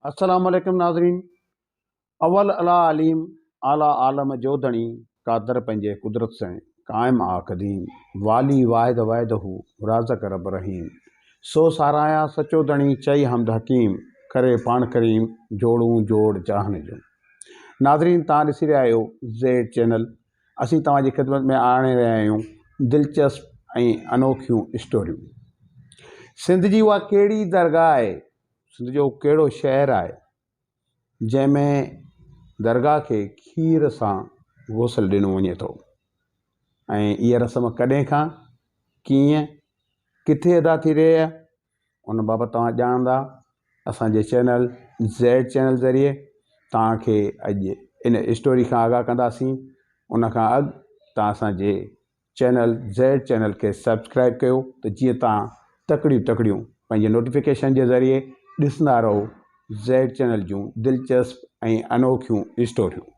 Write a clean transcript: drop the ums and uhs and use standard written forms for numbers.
السلام عليڪم ناظرين اول الا عليم اعليٰ عالم جو ڌڻي قادر پنهنجي قدرت سين قائم آ قديم والي واحد وحده رازق رب رحيم سو ساراهيان سچو ڌڻي چئي حمد حڪيم ڪري پاڻ ڪريم جوڙون جوڙ جهان جون ناظرين توهان ڏسي رهيا آهيو زيڊ چينل اسين توهان جي خدمت ۾ آڻي رهيا آهيون دلچسپ ۽ انوکيون اسٽوريون. سنڌ جي اها ڪهڙي درگاهه آهي، سنڌ جو ڪهڙو شهر آهي جنهن ۾ درگاهه کي کير سان غسل ڏنو وڃي ٿو ۽ اها رسم ڪڏهن کان، ڪيئن، ڪٿي ادا ٿي رهي آهي ان بابت توهان ڄاڻندا اسان جي چينل زيڊ چينل ذريعي توهان کي اڄ ان اسٽوري کان آگاهه ڪنداسين ان کان اڳ توهان اسان جي چينل زيڊ چينل کي سبسڪرائب ڪيو ته جيئن توهان تڪڙيون تڪڙيون پنهنجي نوٽيفڪيشن جي ذريعي ڏسندا رهو زيڊ چينل جون دلچسپ ۽ انوکيون اسٽوريون.